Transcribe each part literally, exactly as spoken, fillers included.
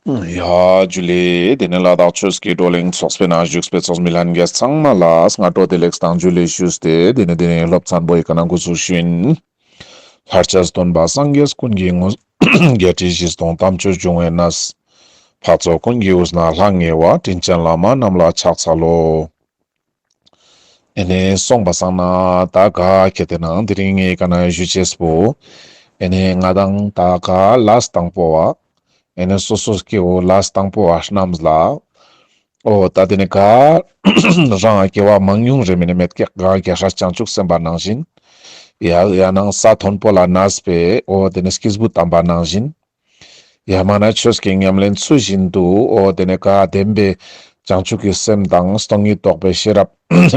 ཡ་ཇུ་ལེ། དེ་ནས་ལ་དྭགས་ཆོས་ཀྱི་བགྲོ་གླེང་ཚོགས་པའི་ནང་བཞུགས་པའི་ཚོགས་མི་ལྷན་རྒྱས་ཚང་མ་ལ་སྔ་དྲོ་བདེ་ལེགས་དང་ཇུ་ལེ་ཞུས་ཏེ། དེ་ནས་དེ་ནས་སློབ་ཚན་པོ་ཡི་ཀ་ནང་འགོ་ཚུགས་ཤིན། ལྷར་བཅས་སྟོན་པ་སངས་རྒྱས་ཀུན་གྱི་ངོ་བོ། བརྒྱད་ཁྲི་བཞི་སྟོང་དམ་ཆོས་འབྱུང་བའི་གནས། འཕགས་ཚོགས་ཀུན་གྱི་དབུས་ན་ལྷང་ངེ་བ། དྲིན་ཅན་བླ་མ་རྣམས་ལ་ཕྱག་འཚལ་ལོ། ཨེ་ནེ་སོང་པ་སང་ན་ད་ག་ཁེ་ཏེ་ནང་དེ་རིང་ངེ་ཀ་ན་ཞུ་ཅེས་པོ། ཨེ་ནེ་ང་དང་ད་ག་ལས་དང་པོ་བ། ཨེ་ནེ་སོ་སོ་སྐྱེ་བོ་ལས་དང་པོ་བ་རྣམས་ལ། འོ་ད་དེ་ནེ་ག་རང་དགེ་བ་མང་ཉུང་རེ་མི་ནེ་མེད་ཀྱག། ག་རྒྱལ་སྲས་བྱང་ཆུབ་སེམས་དཔའ་ནང་བཞིན། ཡ་ཡ་ནང་ས་མཐོན་པོ་ལ་གནས་པའི་འོ་དེ་ནེ་སྐྱེས་བུ་དམ་པ་ནང་བཞིན། ཡ་མ་ན་ཆོས་ཀྱི་ཉམས་ལེན་ཚུལ་བཞིན་དུ་འོ་དེ་ནེ་ག་བདེན་པའི་བྱང་ཆུབ་ཀྱི་སེམས་དང་སྟོང་ཉིད་རྟོགས་པའི་ཤེས་རབ་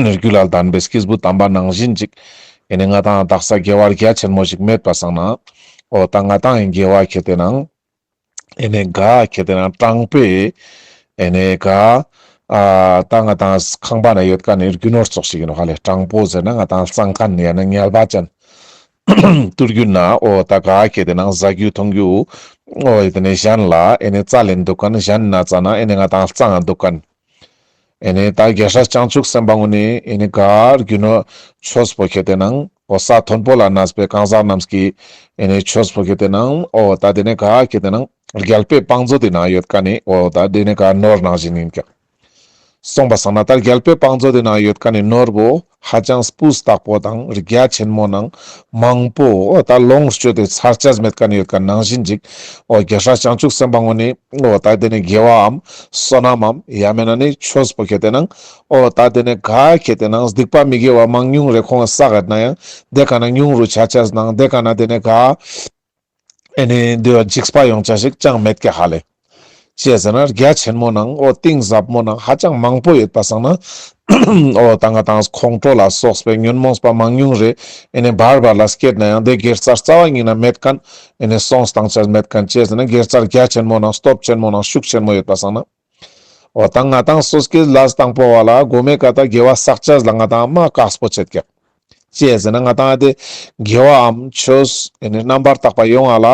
རྒྱུད་ལ་ལྡན་པའི་སྐྱེས་བུ་དམ་པ་ནང་བཞིན་ཅིག། ཨེ་ནེ་ང་དང་དག་ས་དགེ་བ་རྒྱ་ཆེན་མོ་ཞིག་མེད་པ་སང་ན། འོ་ད་ང་དང་ཡིན་དགེ་བ་ཁེ་ཏེ་ནང་། ཨེ་ནེ་ག་ཁེ་ཏེ་ནང་དྲང་པོའི་ཨེ་ནེ་ག་ཨ་ད་ང་དང་ཁང་པ་ན་ཡོད་ཁན་ནི་རྒྱུ་ནོར་ཙོགས་ཤིག་ཡིན་ནོག་ཧ་ལེ། དྲང་པོ་ཟེར་ན་ང་དང་གཙང་ཁན་ཡང་ན་ངལ་བ་ཅན། དུས་རྒྱུན་ན་འོ་ད་ག་ཁེ་ཏེ་ནང་ཟ་རྒྱུ་འཐུང་རྒྱུ་འོ་ཡེ་དེ་ནེ་གཞན་ལ་ཨེ་ནེ་རྩ་ལེན་འདུག་ཁན། གཞན་ན་རྩ་ན་ཨེ་ནེ་ང་དང་གཙང་ང་འདུག་ཁན། ཨེ་ནེ་ད་རྒྱལ་སྲས་བྱང་ཆུབ་སེམས་དཔའ་གུན་ནི་ཨེ་ནེ་ག་རྒྱུ་ནོར་ཆོས་པོ་ཁེ་ཏེ་ནང་འོ་ས་མཐོན་པོ་ལ་གནས་པའི་གང་ཟག་རྣམས་ཀྱི་ཨེ་ནེ་ཆོས་པོ་ཁེ་ཏེ་ནང་འོ་ད་དེ་ནེ་ག་ཁེ་ཏེ་ནང་རྒྱལ་པོའི་བང་མཛོད་དེ་ནང་ཡོད་ཁན་ནི་འོ་ད་དེ་ནེ་ག་ནོར་ནང་བཞིན་ཡིན་ཀྱག། སོང་པ་སང་ན་ད་རྒྱལ་པོའི་བང་མཛོད་དེ་ནང་ཡོད་ཁན་ནི་ནོར་བོ་ཧ་ཅང་སྤུས་དག་པོ་དང་རྒྱ་ཆེན་མོ་ནང་མང་པོ་འོ་ད་ལོངས་སྤྱོད་དེ་ཚར་ཅེས་མེད་ཁན་ནི་ཡོད་ཁན་ནང་བཞིན་ཅིག། འོ་རྒྱལ་སྲས་བྱང་ཆུབ་སེམས་དཔའ་གུན་ནི་འོ་ད་དེ་ནེ་དགེ་བའམ་བསོད་ནམས་ཡང་མེད་ན་ནི་ཆོས་པོ་ཁེ་ཏེ་ནང་འོ་ད་དེ་ནེ་ག་ཁེ་ཏེ་ནང་སྡིག་པ་མི་དགེ་བ་མང་ཉུང་རེ་ཁོང་བསགས་ཡོད་ན་ཡང་དེ་ཀ་ན་ཉུང་རུ་ཆ་ཅེས་ནང་དེ་ཀ་ན་དེ་ནེ་ག་ཨེ་ནེ་འདི་བ་འཇིགས་པ་ཡོང་ཅེས་ཞིག་ཅང་མེད་ཀྱག་ཧ་ལེ། ཅི་ཟེར་ན་རྒྱ་ཆེན་མོ་ནང་འོ་གཏིང་ཟབ་མོ་ནང་ཧ་ཅང་མང་པོ་ཡོད་པ་སང་ན་འོ་ད་ང་དང་ཁོང་ཁྲོ་ལ་སོགས་པའི་ཉོན་མོངས་པ་མང་ཉུང་རེ་ཨེ་ནེ་བར་བར་ལ་སྐྱེད་ན་ཡང་དེ་དགེ་རྩ་རྩ་བ་ཉིད་ན་མེད་ཁན་ཨེ་ནེ་སོང་སྟངས་ཅེས་མེད་ཁན། ཅི་ཟེར་ན་དགེ་རྩ་རྒྱ་ཆེན་མོ་ནང་སྟོབས་ཆེན་མོ་ནང་ཤུགས་ཆེན་མོ་ཡོད་པ་སང་ན། འོ་ད་ང་དང་སོ་སྐྱེ་ལས་དང་པོ་བ་ལ་གོ་མའི་ཀ་ད་དགེ་བ་བསགས་ཅེས་ལ་ང་དང་མ་དཀགས་པོ་ཆེད་ཀྱག། ཅི་ཟེར་ན་ང་དང་དེ་དགེ་བའམ་ཆོས་ཨེ་ནེ་རྣམ་པར་དག་པ་ཡོང་ང་ལ་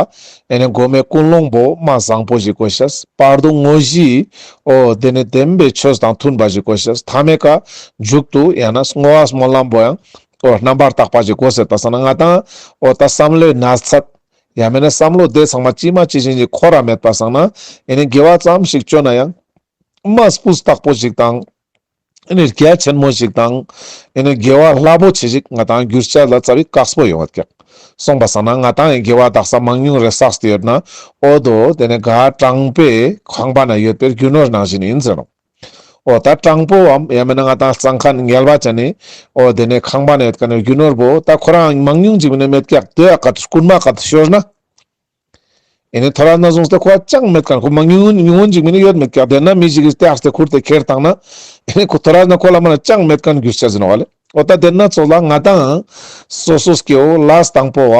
ཨེ་ནེ་གོ་མའི་ཀུན་སློང་པོ་མ་བཟང་པོ་ཞིག་དགོས་ཤེས། བར་དུ་དངོས་གཞི་འོ་དེ་ནེ་བདེན་པའི་ཆོས་དང་མཐུན་པ་ཞིག་དགོས་ཤེས། ཐ་མའི་ཀ་མཇུག་ཏུ་ཡང་ན་བསྔོ་བ་སྨོན་ལམ་པོ་ཡང་འོ་རྣམ་པར་དག་པ་ཞིག་དགོས་ཟེར་པ་སང་ན་ང་དང་འོ་ད་བསམ་བློའི་ན་ཚད་ཡང་མེད་ན་བསམ་བློ་དེ་ཚང་མ་ཅི་མ་ཅི་བཞིན་གྱི་འཁོར་ར་མེད་པ་སང་ན་ཨེ་ནེ་དགེ་བ་ཙམ་ཞིག་བཅོ་ན་ཡང་མ་སྤུས་དག་པོ་ཞིག་དང་ཨེ་ནེ་རྒྱ་ཆེན་མོ་ཞིག་དང་ཨེ་ནེ་དགེ་བ་རླབས་པོ་ཆེ་ཞིག་ང་དང་འགྱུར་ཅེས་ལ་རྩ་བའི་དཀགས་པོ་ཡོང་བ་ཀྱག། སོང་པ་སང་ན་ང་དང་ཡང་དགེ་བ་དག་ས་མང་ཉུང་རེ་བསགས་ཏེ་ཡོད་ན་འོ་དོ་དེ་ནེ་ག་དྲང་པོའི་ཁང་པ་ན་ཡོད་པའི་རྒྱུ་ནོར་ནང་བཞིན་ཡིན་ཟེར་ནོག། འོ་ད་དྲང་པོའམ་ཡང་མེད་ན་ང་དང་གཙང་ཁན་ངལ་བ་ཅན་ནི་འོ་དེ་ནེ་ཁང་པ་ན་ཡོད་ཁན་ནི་རྒྱུ་ནོར་བོ་ད་ཁོ་རང་མང་ཉུང་ཅིག་མིན་ན་མེད་ཀྱག། དེ་ཡ་ཀ་ཏུ་རྐུན་མ་ཀ་ཏུ་ཤོར་ན་ཨེ་ནེ་ཐོ་རས་ན་བཟུང་སྟེ་ཁོ་ཅང་མེད་ཁན། ཁོ་མང་ཉུང་ཉུང་ངུན་ཅིག་མིན་ན་ཡོད་མེད་ཀྱག། དེ་ན་མི་ཞིག་གིས་ཏེ་ཨར་སྟེ་ཁུར་ཏེ་ཁྱེར་བཏང་ན་ཨེ་ནེ་ཁོ་ཐོ་རས་ན་ཁོ་ལ་མ་ན་ཅང་མེད་ཁན་འགྱུར་ཅེས་ཟེར་ནོག་ཧ་ལེ། འོ་ད་དེ་ན་ཙོགས་ལ་ང་དང་སོ་སོ་སྐྱེ་བོ་ལས་དང་པོ་བ་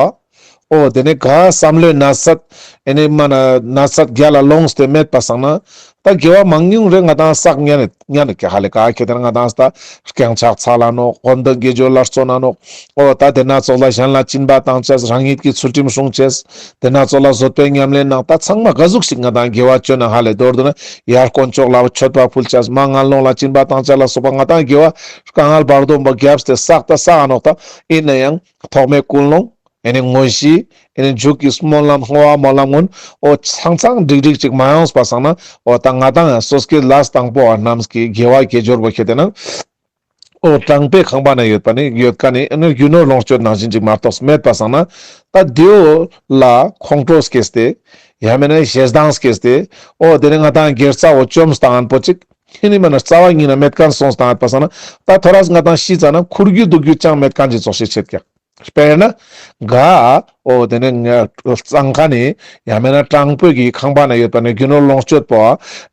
འོ་དེ་ནེ་ག་བསམ་བློའི་ན་ཚད་ཨེ་ནེ་མ་ན་ན་ཚད་རྒྱ་ལ་ལོངས་ཏེ་མེད་པ་སང་ན་ད་དགེ་བ་མང་ཉུང་རེ་ང་དང་བསགས་ཉན་ཉན་ཀྱག་ཧ་ལེ། ག་ཁེ་ཏེ་ན་ང་དང་ད་རྐྱང་ཕྱག་འཚལ་ལ་ནོག། དགོན་པ་དགེ་སྦྱོར་ལ་བརྩོན་ན་ནོག། འོ་ད་དེ་ན་ཙོགས་ལ་གཞན་ལ་སྦྱིན་པ་བཏང་ཅེས། རང་ཉིད་ཀྱི་ཚུལ་ཁྲིམས་སྲུང་ཅེས། དེ་ན་ཙོགས་ལ་བཟོད་པའི་ཉམས་ལེན་ནང་ད་ཚང་མ་ག་ཟུག་ཞིག་ང་དང་དགེ་བ་བཅོ་ན་ཧ་ལེ། མདོར་བསྡུ་ན་ཡར་དཀོན་མཆོག་ལ་མཆོད་པ་ཕུལ་ཅེས། མར་ངན་སློང་ལ་སྦྱིན་པ་བཏང་ཅེས་ལ་སོགས་པ་ང་དང་དགེ་བ་དཀའ་ངལ་བར་དོ་བ་བརྒྱབ་སྟེ་བསགས་ད་བསགས་ཨ་ནོག། ད་ཡིན་ན་ཡང་ཐོག་མའི་ཀུན་སློང་ཨེ་ནེ་དངོས་གཞི་ཨེ་ནེ་མཇུག་གི་སྨོན་ལམ་བསྔོ་བ་སྨོན་ལམ་གུན་འོ་ཚང་ཚང་འགྲིག་འགྲིག་ཅིག་མ་ཡོངས་པ་སང་ན་འོ་ད་ང་དང་ཡང་སོ་སྐྱེ་ལས་དང་པོ་བ་རྣམས་ཀྱི་དགེ་བ་དགེ་སྦྱོར་བོ་ཁེ་ཏེ་ན་འོ་དྲང་པོའི་ཁང་པ་ན་ཡོད་པ་ནི་ཡོད་ཁན་ནི་ཨེ་ནེ་རྒྱུ་ནོར་ལོངས་སྤྱོད་ནང་བཞིན་ཅིག་མ་གཏོགས་མེད་པ་སང་ན་ད་དེའོ་ལ་ཁོང་ཁྲོ་སྐྱེས་ཏེ་ཡང་མེད་ན་ཞེ་སྡང་སྐྱེས་ཏེ་འོ་དེ་ནེ་ང་དང་དགེ་རྩ་བོ་བཅོམ་སྟངས་པོ་ཅིག་ཁེ་ནི་མ་ན་རྩ་བ་ཉིད་ན་མེད་ཁན་སོང་སྟངས་པ་སང་ན་ད་ཐོ་རས་ང་དང་ཤི་ཙ་ན་ཁུར་རྒྱུ་དུག་རྒྱུ་ཅང་མེད་ཁན་ཅིག་ཙོགས་ཤིག་ཆེད་ཀྱག། དཔེར་ན་ག་འོ་དེ་ནེ་ང་གཙང་ཁན་ནི་ཡང་མེད་ན་དྲང་པོའི་གི་ཁང་པ་ན་ཡོད་པ་ནི་རྒྱུ་ནོར་ལོངས་སྤྱོད་པོ་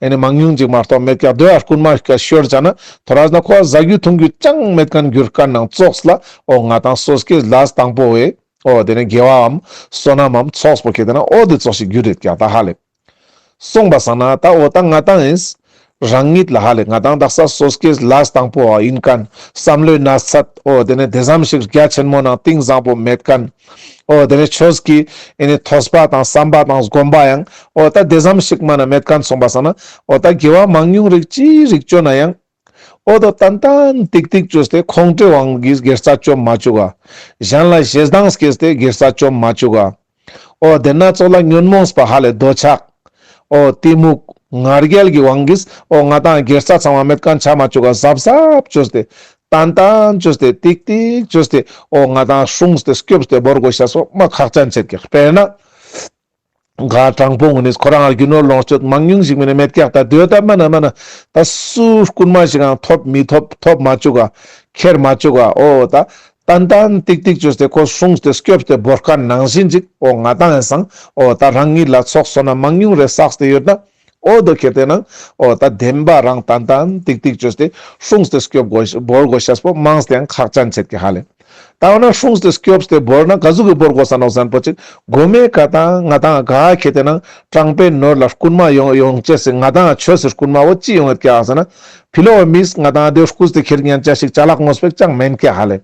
ཨེ་ནེ་མང་ཉུང་ཅིག་མ་གཏོགས་མེད་ཀྱག། དེ་ཡ་རྐུན་མ་ཞིག་ག་ཤོར་ཙ་ན་ཐོ་རས་ན་ཁོ་ཟ་རྒྱུ་འཐུང་རྒྱུ་ཅང་མེད་ཁན་འགྱུར་ཁན་ནང་ཙོགས་ལ་འོ་ང་དང་སོ་སྐྱེ་ལས་དང་པོ་བའི་འོ་དེ་ནེ་དགེ་བའམ་བསོད་ནམས་ཚོགས་པོ་ཁེ་ཏེ་ན་འོ་དེ་ཙོགས་ཤིག་འགྱུར་རེད་ཀྱག་ད་ཧ་ལེ། སོང་པ་སང་ན་ད་འོ་ད་ང་དང་ཡིན་ རང་ཉིད་ལ་ཧ་ལེ་ང་དང་དག་ས་སོ་སྐྱེ་ལས་དང་པོ་ཨིན་ཁན། བསམ་བློའི་ན་ཚད་འོ་དེ་ནས་དེ་ཙམ་ཞིག་རྒྱ་ཆེན་མོ་ནང་གཏིང་བཟང་པོ་མེད་ཁན། འོ་དེ་ནས་ཆོས་ཀྱི་ཨེ་ནི་ཐོས་པ་དང་བསམ་པ་དང་སྒོམ་པ་ཡང་འོ་ད་དེ་ཙམ་ཞིག་མ་ན་མེད་ཁན་སོང་པ་སང་ན་འོ་ད་དགེ་བ་མང་ཉུང་རིགས་ཅི་རིགས་ཅོ་ན་ཡང་འོ་ད་ཏན་ཏན་ཏིག་ཏིག་ཅོས་ཏེ་ཁོང་ཁྲོའི་དབང་གིས་དགེ་རྩ་ཅོ་མ་བཅུག་ག། གཞན་ལ་ཞེ་སྡང་སྐྱེས་ཏེ་དགེ་རྩ་ཅོ་མ་བཅུག་ག། འོ་དེ་ན་ཙོགས་ལ་ཉོན་མོངས་པ་ཧ་ལེ་འདོད་ཆགས། འོ་གཏི་མུག་ང་རྒྱལ་གྱི་དབང་གིས་འོ་ང་དང་དགེ་རྩ་ཚང་མ་མེད་ཁན་ཆ་མ་བཅུག་ག། གཟབ་གཟབ་ཅོས་ཏེ་ཏན་ཏན་ཅོས་ཏེ་ཏིག་ཏིག་ཅོས་ཏེ་འོ་ང་དང་སྲུངས་ཏེ་སྐྱོབས་ཏེ་བོར་དགོས་ཤེས་པོ་མ་ཁག་ཅན་ཆེད་ཀྱི། དཔེར་ན་ག་དྲང་པོ་ངུ་ནིས་ཁོ་རང་རྒྱུ་ནོར་ལོངས་སྤྱོད་མང་ཉུང་ཞིག་མེད་ན་མེད་ཀྱག། ད་དེ་ད་མ་ན་མ་ན་ད་སུ་རྐུན་མ་ཞིག་ཡང་ཐོབ་མི་ཐོབ་ཐོབ་མ་བཅུག་ག། ཁྱེར་མ་བཅུག་ག། འོ་ད་ཏན་ཏན་ཏིག་ཏིག་ཅོས་ཏེ་ཁོ་སྲུངས་ཏེ་སྐྱོབས་ཏེ་བོར་ཁན་ནང་བཞིན་ཅིག་འོ་ང་དང་ཡང་སང་འོ་ད་རང་ཉིད་ལ་ཚོགས་བསོད་ནམས་མང་ཉུང་རེ་བསགས་ཏེ་ཡོད་ན་འོ་དོ་ཁྱེར་ཏེ་ནང་འོ་ད་བདེན་པ་རང་ཏན་ཏན་ཏིག་ཏིག་ཅོས་ཏེ་སྲུངས་ཏེ་སྐྱོབ་དགོས་བོར་དགོས་ཤེས་པོ་མང་སྟེ་ཡང་ཁག་ཅན་ཆེད་ཀྱི་ཧ་ལེ། ད་འོ་ན་སྲུངས་ཏེ་སྐྱོབས་ཏེ་བོར་ན་ག་ཟུག་གི་བོར་དགོས་ས་ནོག་ཟེར་ན་པོ་ཅིག་གོ་མའི་ཀ་ད་ང་དང་ག་ཁྱེར་ཏེ་ནང་དྲང་པོའི་ནོར་ལ་རྐུན་མ་ཡོང་ཡོང་ཅེས་སི་ང་དང་ཆོས་སི་རྐུན་མ་བོ་ཅི་ཡོང་ཡོད་ཀྱག་ཟེར་ན། ཕི་ལོག་མིས་ང་དང་དེ་རྐུས་ཏེ་ཁྱེར་ཉན་ཅེས་ཤིག་ཅ་ལག་དངོས་པོ་ཅང་མེན་ཀྱག་ཧ་ལེ།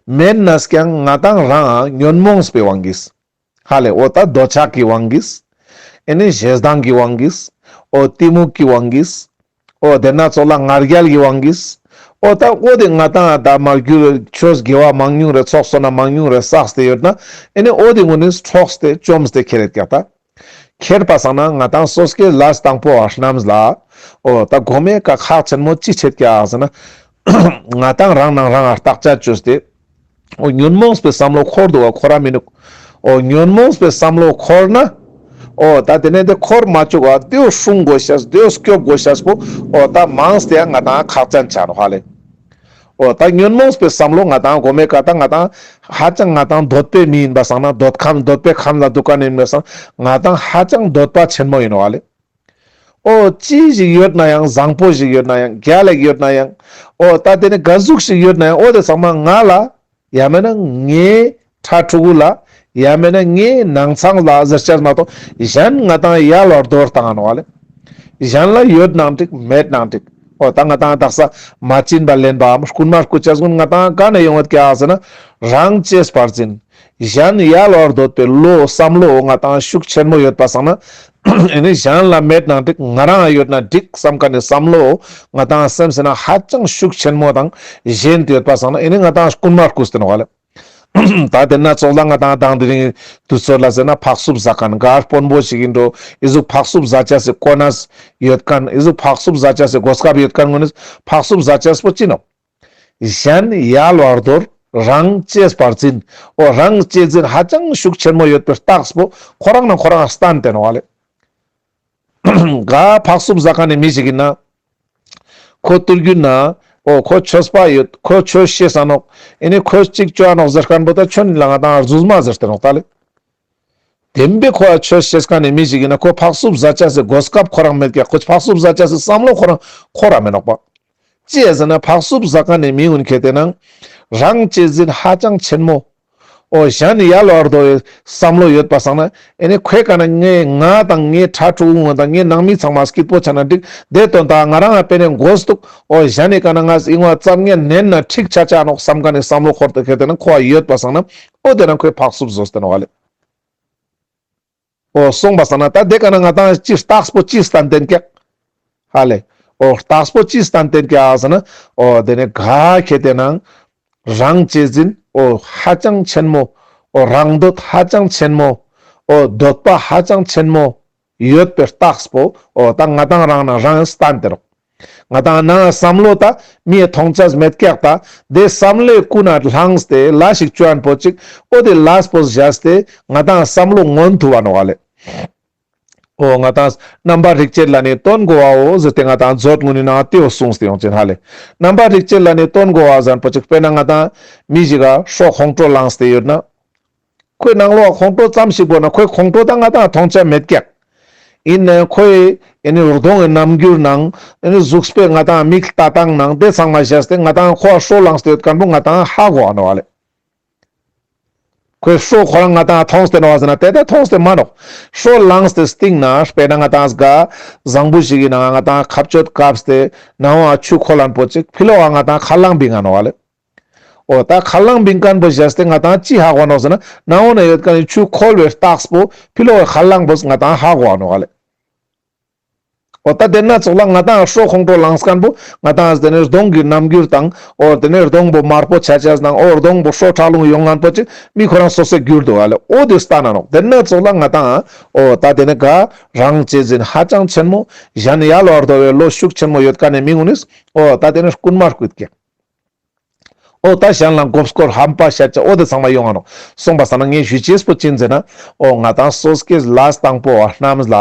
མེན་ནས་ཀྱང་ང་དང་རང་ཉོན་མོངས་པའི་དབང་གིས་ཧ་ལེ། འོ་ད་འདོད་ཆགས་ཀྱི་དབང་གིས། ཨེ་ནི་ཞེ་སྡང་གི་དབང་གིས། འོ་གཏི་མུག་གི་དབང་གིས། འོ་དེ་ན་ཙོགས་ལ་ང་རྒྱལ་གྱི་དབང་གིས། འོ་ད་འོ་དེ་ང་དང་ད་མ་རྒྱུ་ཆོས་དགེ་བ་མང་ཉུང་རེ་ཚོགས་བསོད་ནམས་མང་ཉུང་རེ་བསགས་ཏེ་ཡོད་ན་ཨེ་ནི་འོ་དེ་ངུ་ནིས་འཕྲོགས་ཏེ་བཅོམ་སྟེ་ཁྱེར་ཡོད་ཀྱག་ད། ཁྱེར་པ་སང་ན་ང་དང་སོ་སྐྱེ་ལས་དང་པོ་བ་རྣམས་ལ་འོ་ད་གོ་མའི་ཀ་ཁག་ཆེན་མོ་ཅི་ཆེད་ཀྱག་ཟེར་ན། ང་དང་རང་ནང་རང་ང་བརྟག་དཔྱད་ཅོས་ཏེ། འོ་ཉོན་མོངས་པའི་བསམ་བློ་འཁོར་འདུག་ག་འཁོར་ར་མི་ནུག། འོ་ཉོན་མོངས་པའི་བསམ་བློ་འཁོར་ན། འོ་ད་དེ་ནས་དེ་འཁོར་མ་བཅུག་ག་དེའོ་སྲུང་དགོས་ཤེས་དེའོ་སྐྱོབ་དགོས་ཤེས་པོ་འོ་ད་མང་སྟེ་ཡང་ང་དང་ཁག་ཅན་ཆ་ནོག་ཧ་ལེ། འོ་ད་ཉོན་མོངས་པའི་བསམ་བློ་ང་དང་གོ་མའི་ཀ་ད་ང་དང་ཧ་ཅང་ང་དང་འདོད་པའི་མི་ཡིན་པ་སང་ན་འདོད་ཁམས་འདོད་པའི་ཁམས་ལ་འདུག་ཁན་ཡིན་པ་སང་ང་དང་ཧ་ཅང་འདོད་པ་ཆེན་མོ་ཡིན་ནོག་ཧ་ལེ། འོ་ཅི་ཞིག་ཡོད་ན་ཡང་བཟང་པོ་ཞིག་ཡོད་ན་ཡང་རྒྱལ་ལ་ཞིག་ཡོད་ན་ཡང་འོ་ད་དེ་ནི་ག་ཟུག་ཞིག་ཡོད་ན་ཡང་འོ་དེ་ཚང་མ་ང་ལ་ཡང་མེད་ན་ངའི་ཕྲུ་གུ་ལ་ཡང་མེད་ན་ངའི་ནང་ཚང་ལ་ཟེར་ཅེས་མ་གཏོགས་གཞན་ང་དང་ཡལ་བར་དོར་བཏང་ནོག་ལེ། གཞན་ལ་ཡོད་ནའང་འགྲིག་མེད་ནའང་འགྲིག། འོ་ད་ང་དང་དག་ས་མ་བྱིན་པ་ལེན་པའམ་རྐུན་མ་རྐུ་ཅེས་ཀུན་ང་དང་ག་ནས་ཡོང་ཡོད་ཀྱག་ཟེར་ན་རང་གཅེས་པར་འཛིན། གཞན་ཡལ་བར་འདོད་པའི་བློ་བསམ་བློ་ང་དང་ཤུགས་ཆེན་མོ་ཡོད་པ་སང་ན་ཨེ་ནི་གཞན་ལ་མེད་ནའང་འགྲིག་ང་རང་ཡོད་ན་འགྲིག་བསམ་ཁན་ནི་བསམ་བློ་ང་དང་སེམས་སི་ནང་ཧ་ཅང་ཤུགས་ཆེན་མོ་དང་ཞེན་ཏེ་ཡོད་པ་སང་ན་ཨེ་ནི་ང་དང་རྐུན་མ་རྐུས་ཏེ་ནོག་ལེ། ད་དེ་ན་ཙོགས་ལ་ང་དང་དང་དེ་རིང་དུས་ཚོད་ལ་ཟེར་ན་ཕག་སུབ་ཟ་ཁན་ག་དཔོན་པོ་ཞིག་ཡིན་འགྲོ། ཨི་ཟུག་ཕག་སུབ་ཟ་ཅེས་སི་གོ་གནས་ཡོད་ཁན་ཨི་ཟུག་ཕག་སུབ་ཟ་ཅེས་སི་གོ་སྐབས་ཡོད་ཁན་ངོ་ནི་ཕག་སུབ་ཟ་ཅེས་པོ་ཅི་ནོག། གཞན་ཡལ་བར་དོར། རང་གཅེས་པར་འཛིན། འོ་རང་གཅེས་འཛིན་ཧ་ཅང་ཤུགས་ཆེན་མོ་ཡོད་པའི་རྟགས་པོ་ཁོ་རང་ན་ཁོ་རང་སྟན་ཏེ་ནོག་ལེ། ག་ཕག་སུབ་ཟ་ཁན་ནི་མི་ཞིག་ཡིན་ན། ཁོ་ཏུར་གུན་ན། འོ་ཁོ་ཆོས་པ་ཡོད། ཁོ་ཆོས་ཤེས་ས་ནོག། ཨེ་ནི་ཁོས་ཅིག་ཅོ་ནོག་ཟེར་ཁན་པོ་ད་ཁྱོད་ལ་ང་དང་རྫུས་མ་ཟེར་ཏེ་ནོག་ད་ལེ། བདེན་པའི་ཁོ་ཡ་ཆོས་ཤེས་ཁན་ནི་མི་ཞིག་ཡིན་ན་ཁོ་ཕག་སུབ་ཟ་ཅེས་སི་གོ་སྐབས་ཁོ་རང་མེད་ཀྱག། ཁོ་ཕག་སུབ་ཟ་ཅེས་སི་བསམ་བློ་ཁོ་རང་ཁོ་རང་མེད་ནོག་པ། ཅི་ཟེར་ན་ཕག་སུབ་ཟ་ཁན་ནི་མི་ཀུན་ཁྱེར་ཏེ་ནང་རང་གཅེས་འཛིན་ཧ་ཅང་ཆེན་མོ། འོ་གཞན་ཡལ་བར་དོར་བའི་བསམ་བློ་ཡོད་པ་སང་ན་ཨེ་ནི་ཁོའི་ཀ་ན་ངའི་ང་དང་ངའི་ཕྲུ་གུ་ངོ་དང་ངའི་ནང་མི་ཚང་མ་སྐྱིད་པོ་ཆ་ན་འགྲིག། དེ་དོན་དག་ང་རང་ང་དཔེ་ནས་མགོ་གཏུག། འོ་གཞན་ནི་ཀ་ན་ང་ཡིན་བ་ཙམ་ངས་ནན་ན་འགྲིག་ཆ་ཆ་ནོག་བསམ་ཁན་ནི་བསམ་བློ་ཁོ་རང་ཁྱེར་ཏེ་ནང་ཁོ་ཡོད་པ་སང་ན་འོ་དེ་ནང་ཁོས་ཕག་སུབ་ཟོས་ཏེ་ནོག་ལེ། འོ་སོང་པ་སང་ན་ད་དེ་ཀ་ན་ང་དང་ཅི་རྟགས་པོ་ཅི་སྟན་ཏེ་ཀྱག་ཧ་ལེ། འོ་རྟགས་པོ་ཅི་སྟན་ཏེ་ཀྱག་ཟེར་ན་འོ་དེ་ནི་ག་ཁྱེར་ཏེ་ནང་རང་གཅེས་འཛིན་འོ་ཧ་ཅང་ཆེན་མོ། འོ་རང་འདོད་ཧ་ཅང་ཆེན་མོ། འོ་འདོད་པ་ཧ་ཅང་ཆེན་མོ་ཡོད་པའི་རྟགས་པོ་འོ་ད་ང་དང་རང་ན་རང་སྟན་ཏེ་རོག། ང་དང་ནང་བསམ་བློ་ད་མིའི་མཐོང་ཆ་མེད་ཀྱག། ད་དེ་བསམ་བློའི་ཀུན་ན་ལྷངས་ཏེ་ལས་ཤིག་ཅོ་ཁན་པོ་ཅིག་འོ་དེ་ལས་པོ་བཞག་སྟེ་ང་དང་བསམ་བློ་མངོན་ཐུབ་བ་ནོག་ལེ། འོ་ང་དང་རྣམ་པར་རིག་བྱེད་ལ་ནི་དོན་གོ་བའོ་ཟེར་ཏེ་ང་དང་མཛོད་ངོ་ནི་ནང་དེའོ་གསུངས་ཏེ་ཡོང་ཅེན་ཧ་ལེ། རྣམ་པར་རིག་བྱེད་ལ་ནི་དོན་གོ་བ་ཟེར་ཁན་པོ་ཅིག་དཔེར་ན་ང་དང་མི་ཞིག་ག་ཧྲོ་ཁོང་ཁྲོ་ལངས་ཏེ་ཡོད་ན། ཁོའི་ནང་ལོགས་ཁོང་ཁྲོ་ཙམ་ཞིག་བོར་ན་ཁོའི་ཁོང་ཁྲོ་ད་ང་དང་མཐོང་ཆ་མེད་ཀྱག། ཡིན་ནའང་ཁོའི་ཨེ་ནི་གདོང་གི་རྣམ་འགྱུར་ནང་ཨེ་ནི་གཟུགས་པོའི་ང་དང་མིག་ལྟ་སྟངས་ནང་དེ་ཚང་མ་བཞག་སྟེ་ང་དང་ཁོ་ཧྲོ་ལངས་ཏེ་ཡོད་ཁན་པོ་ང་དང་ཧ་གོ་འ་ནོག་ལེ། ཁོའི་ཧྲོ་ཁོ་རང་ང་ཏང་མཐོང་སྟེ་ནོག་ཟེར་ན་དེ་ད་མཐོང་སྟེ་མ་ནོག། ཧྲོ་ལངས་ཏེ་སྟིང་ན་དཔེར་ན་ང་ཏང་ག་ཟངས་བུ་ཞིག་གི་ནང་ང་ང་ཏང་ཁ་གཅོད་བཀབ་སྟེ་ནང་ང་ཆུ་ཁོལ་ལན་པོ་ཅིག་ཕི་ལོག་ག་ང་ཏང་ཁ་རླངས་བིང་ང་ནོག་ལེ། འོ་ད་ཁ་རླངས་བིང་མཁན་པོ་བཞག་སྟེ་ང་ཏང་ཅི་ཧ་གོ་ནོག་ཟེར་ན་ནང་ང་ན་ཡོད་མཁན་ནི་ཆུ་ཁོལ་བའི་རྟགས་པོ་ཕི་ལོག་གི་ཁ་རླངས་པོས་ང་ཏང་ཧ་གོ་ནོག་ལེ། འོ་ད་དེ་ན་ཙོགས་ལ་ང་ཏང་ཧྲོ་ཁོང་ཁྲོ་ལངས་མཁན་པོ་ང་ཏང་དེ་ནས་གདོང་གི་རྣམ་འགྱུར་དང་འོ་དེ་ནས་གདོང་པོ་དམར་པོ་ཆ་ཆ་དང་འོ་གདོང་པོ་ཧྲོ་ཁྲག་རླུང་ཡོང་མཁན་པོ་ཅིག་མི་ཁོ་རང་སོ་སོའི་འགྱུར་འདུག་ཨ་ལེ། འོ་དེ་ལྟ་ན་ནོག། དེ་ན་ཙོགས་ལ་ང་ཏང་འོ་ད་དེ་ནས་ག་རང་གཅེས་འཛིན་ཧ་ཅང་ཆེན་མོ་གཞན་ཡལ་བར་དོ་བའི་བློ་ཤུགས་ཆེན་མོ་ཡོད་མཁན་ནི་མི་ངུན་ནིས་འོ་ད་དེ་ནས་རྐུན་མ་རྐུད་ཀྱག། འོ་ད་གཞན་ལ་མགོ་སྐོར་ཧམ་པ་བཤད་ཅེས་འོ་དེ་ཚང་མ་ཡོང་ང་ནོག། སོང་པ་སང་ན་ངས་ཞུ་ཅེས་པོ་ཅི་ཡིན་ཟེར་ན། འོ་ང་ཏང་སོ་སྐྱེས་ལས་དང་པོ་བ་རྣམས་ལ།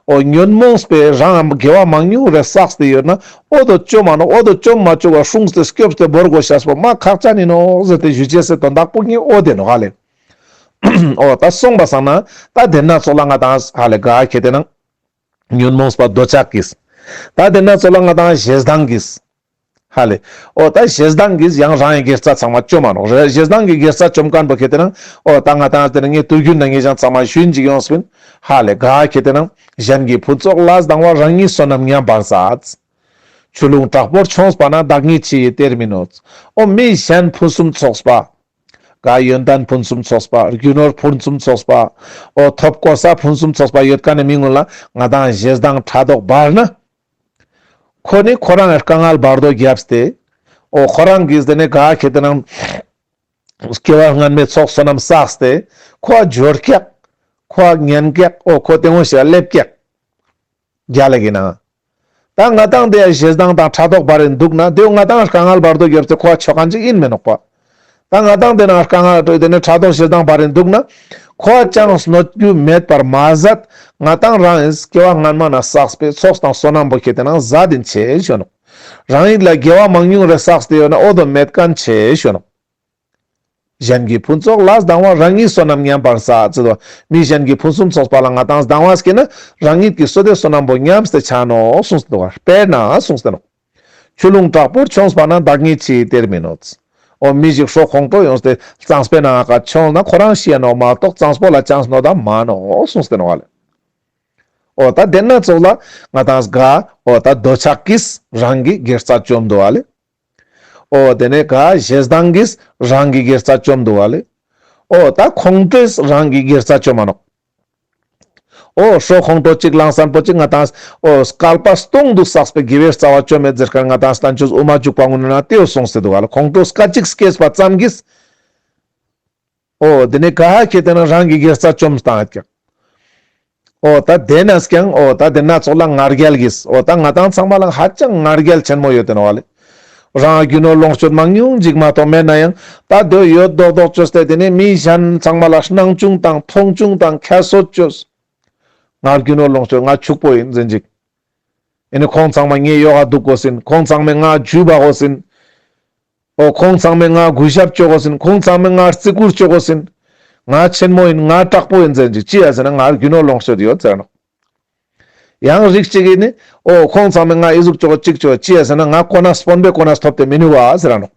འོ་ཉོན་མོངས་པའི་རང་དགེ་བ་མང་ཉུང་རེ་བསགས་ཏེ་ཡོད་ན། འོ་དོ་བཅོམ་མ་ནོག། འོ་དོ་བཅོམ་མ་བཅུག་པ་སྲུངས་ཏེ་སྐྱོབས་ཏེ་བོར་དགོས་ཤེས་པོ་མ་ཁག་ཅན་ཡིན་ནོག་ཟེར་ཏེ་ཞུ་ཅེས་སི་དོན་དག་པོ་ངས་འོ་དེ་ནོག་ཧ་ལེ། འོ་ད་སོང་པ་སང་ན་ད་དེ་ན་ཙོགས་ལ་ང་ཏང་ཧ་ལེ་ག་ཁེ་ཏེ་ན། ཉོན་མོངས་པ་འདོད་ཆགས་ཀྱིས། ད་དེ་ན་ཙོགས་ལ་ང་ཏང་ཞེ་སྡང་གིས། ཧ་ལེ། འོ་ད་ཞེ་སྡང་གིས་ཡང་རང་གི་དགེ་རྩ་ཚང་མ་བཅོམ་མ་ནོག། རེ་ཞེ་སྡང་གི་དགེ་རྩ་བཅོམ་མཁན་པོ་ཁེ་ཏེ་ན། འོ་ད་ང་ཏང་དེ་ན་ངས་དུས་རྒྱུན་ན་ངས་ཀྱང་ཚང་མ་ཞུ་ཡིན་ཅིག་ཡོངས་པིན། ཧ་ལེ་ག་ཁེ་ཏེ་ན། གཞན་གྱི་ཕུན་ཚོགས་ལ་སྡང་བ། རང་ཉིད་བསོད་ནམས་ཉམས་པར་བྱ། ཆུ་ཀླུང་དྲག་པོར་མཆོངས་པ་ན། བདག་ཉིད་ཕྱི་ཡི་གཏེར་མིན་ནོ། འོ་མི་གཞན་ཕུན་སུམ་ཚོགས་པ། ག་ཡོན་ཏན་ཕུན་སུམ་ཚོགས་པ། རྒྱུ་ནོར་ཕུན་སུམ་ཚོགས་པ། འོ་ཐོབ་གོ་ས་ཕུན་སུམ་ཚོགས་པ་ཡོད་མཁན་ནི་མི་ངུན་ལ་ང་ཏང་ཞེ་སྡང་ཕྲག་དོག་འབར་ན། ཁོ་ནི་ཁོ་རང་དཀའ་ངལ་བར་དོ་བརྒྱབ་སྟེ། འོ་ཁོ་རང་གིས་དེ་ནས་ག་ཁེ་ཏེ་ན། སྐྱེ་བ་སྔན་མའི་ཚོགས་བསོད་ནམས་བསགས་ཏེ། ཁོ་འབྱོར་ཀྱག། ཁོ་ཉན་ཀྱག། འོ་ཁོ་དེ་ངོ་ཞིག་སླེབས་ཀྱག། རྒྱ་ལ་གི་ན། ད་ང་ཏང་དེ་ཡ་ཞེ་སྡང་དང་ཕྲག་དོག་བར་རིན་འདུག་ན་དེ་ང་ཏང་དཀའ་ངལ་བར་དོ་བརྒྱབ་སྟེ་ཁོ་ཆོག་མཁན་ཅིག་ཡིན་མི་ནོག་པ། ད་ང་ཏང་དེ་ན་དཀའ་ངལ་དེ་ནས་ཕྲག་དོག་ཞེ་སྡང་བར་རིན་འདུག་ན། ཁོ་ཅང་གནོད་རྒྱུ་མེད་པར་མ་ཟད། ང་ཏང་རང་ཡིན་སྐྱེ་བ་སྔན་མ་ན་བསགས་པའི་ཚོགས་དང་བསོད་ནམས་པོ་ཁེ་ཏེ་ན་ཟད་དིན་ཆེ་ཞུ་ནོག། རང་ཡིན་ལ་དགེ་བ་མང་ཉུང་རེ་བསགས་ཏེ་ཡོད་ན་འོ་དོ་མེད་མཁན་ཆེ་ཞུ་ནོག། གཞན་གྱི་ཕུན་ཚོགས་ལ་སྡང་བ། རང་ཉིད་བསོད་ནམས་ཉམས་པར་བྱ། ཟེར་དོ། མི་གཞན་གྱི་ཕུན་སུམ་ཚོགས་པ་ལ་ང་ཏང་སྡང་བ་སྐྱེས་ན་རང་ཉིད་ཀྱི་བསོད་བདེ་བསོད་ནམས་པོ་ཉམས་ཏེ་ཆ་ནོག་གསུངས་ཏེ་འདུག་ག། དཔེར་ན་གསུངས་ཏེ་ནོག། ཆུ་ཀླུང་དྲག་པོར་མཆོངས་པ་ན། བདག་ཉིད་ཕྱི་ཡི་གཏེར་མིན་ནོ། འོ་མི་ཞིག་ཧྲོ་ཁོང་ཁྲོ་ཡོངས་ཏེ་གཙང་པོའི་ནང་ང་མཆོངས་ན་ཁོ་རང་ཤི་ཡ་ནོག་མ་གཏོགས་གཙང་པོ་ལ་ཅང་གནོད་ད་མ་ནོག་གསུངས་ཏེ་ནོག་ལེ། འོ་ད་དེ་ན་ཙོགས་ལ་ང་ཏང་ག་འོ་ད་འདོད་ཆགས་ཀྱིས་རང་གི་དགེ་རྩ་བཅོམ་འདུག་ལེ། འོ་དེ་ནས་ག་ཞེ་སྡང་གིས་རང་གི་དགེ་རྩ་བཅོམ་འདུག་ག་ལེ། འོ་ད་ཁོང་ཁྲོས་རང་གི་དགེ་རྩ་བཅོམ་མ་ནོག། འོ་ཧྲོ་ཁོང་ཁྲོ་གཅིག་ལངས་ཙམ་པོ་ཅིག་ང་ཏང་འོ་བསྐལ་པ་སྟོང་དུ་བསགས་པའི་དགེ་བའི་རྩ་བ་བཅོམ་མེད་ཟེར་མཁན་ང་ཏང་བསྟན་བཅོས་དབུ་མ་འཇུག་པ་ངུན་ན་དེའོ་གསུངས་ཏེ་འདུག་ག་ལེ། ཁོང་ཁྲོ་སྐད་ཅིག་སྐྱེས་པ་ཙམ་གྱིས། འོ་དེ་ནས་ག་ཧ་ཁེ་ཏེ་ན་རང་གི་དགེ་རྩ་བཅོམ་བཏང་ཡོད་ཀྱག། འོ་ད་དེ་ནས་ཀྱང་འོ་ད་དེ་ན་ཙོགས་ལ་ང་རྒྱལ་གྱིས། འོ་ད་ང་ཏང་ཚང་མ་ལ་ཧ་ཅང་ང་རྒྱལ་ཆེན་མོ་ཡོད་དེ་ནོག་ལེ། རང་རྒྱུ་ནོར་ལོངས་སྤྱོད་མང་ཉུང་ཅིག་མ་གཏོགས་མེད་ན་ཡང་ད་དེ་ཡོད་མདོག་མདོག་བཅོས་ཏེ་དེ་ནས་མི་གཞན་ཚང་མ་ལ་སྣང་ཆུང་དང་མཐོང་ཆུང་དང་ཁྱད་གསོད་བཅོས། ང་རྒྱུ་ནོར་ལོངས་སྤྱོད་ང་ཕྱུག་པོ་ཡིན་ཟེར་ཅིག། ཨེ་ནི་ཁོང་ཚང་མ་ངའི་ཡོག་ག་འདུག་དགོས་ཟིན། ཁོང་ཚང་མས་ང་འཇུ་བ་དགོས་ཟིན། འོ་ཁོང་ཚང་མས་ང་གུས་ཞབས་བཅོ་དགོས་ཟིན། ཁོང་ཚང་མས་ང་བརྩི་བཀུར་བཅོ་དགོས་ཟིན། ང་ཆེན་མོ་ཡིན། ང་དྲག་པོ་ཡིན་ཟེར་ཅིག། ཅི་ཡ་ཟེར་ན་ང་རྒྱུ་ནོར་ལོངས་སྤྱོད་ཡོད་ཟེར་ནོག། ཡང་རིགས་གཅིག་གིས་ནི་འོ་ཁོང་ཚང་མས་ང་ཨི་ཟུག་བཅོ་གོས་ཅིག་བཅོ། ཅི་ཡ་ཟེར་ན་ང་གོ་གནས་དཔོན་པོའི་གོ་གནས་ཐོབ་སྟེ་མི་ནུས་པ་ཟེར་ནོག།